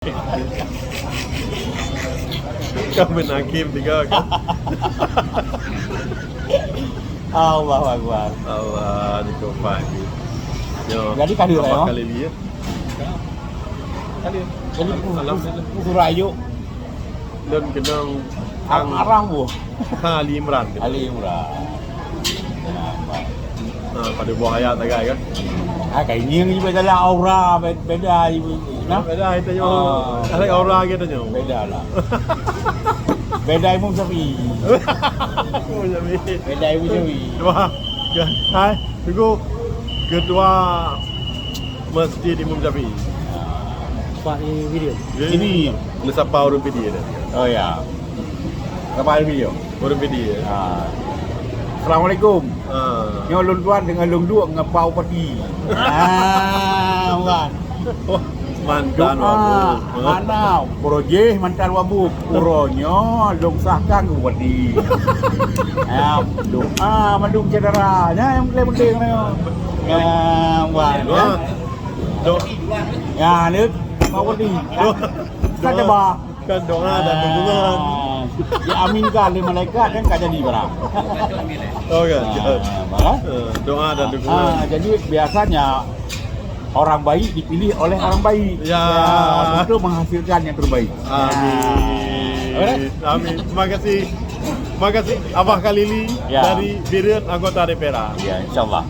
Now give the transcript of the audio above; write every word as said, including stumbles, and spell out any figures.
Kau menangkim tiga kan? Allahu Akbar. Allah dikopak. Yo. Jadi kali lah, ya? Kali dia. Kali. Jadi, alhamdulillah. Surah Ayub. Dan kenang Arah, arah bu. Ha, Ali Imran. Ali Imran. Ha, pada buah ayat tagai kan? Ha, kai ngieng juga jalan aura be-, beda ibu. Nah, beda itu nyo. Ah, ada aura gitu nyo. Beda lah. Beda Imam Syafi'i. Imam Syafi'i. Beda Imam Syafi'i. Wah, ya. Hai, tunggu. Ketua Masjid Imam Syafi'i. Pak ini video. Ini. Ini siapa urang video dah? Oh ya. Siapa urang video? Urang video. Ha. Assalamualaikum. Ha. Nyoe lôn tuan dengan lôn duek dengan Pak Bupati. Ha, bukan. Oh, mantan. Doa, mana projek mantan wabu? Uroe nyoe lôn sahkan keu Bupati. Ya, doa mandum syedara. Nya yang penting-penting nyoe. Ya, bukan. Doa. Doa. Ya, ni Pak Bupati. Doa. Kan doa dan dukungan. Ya, aminkan lé malaikat kan ka jadi barang. Oh, kan? Ha, barang. Eh, doa dan dukungan. Ha, jadi biasanya orang baik dipilih oleh orang baik. Ya. Ya, untuk menghasilkan yang terbaik. Amin. Ya. Alright. Amin. Terima kasih. Terima kasih Abah Khalili, ya, dari Bireuen anggota D P R A. Ya, insyaallah.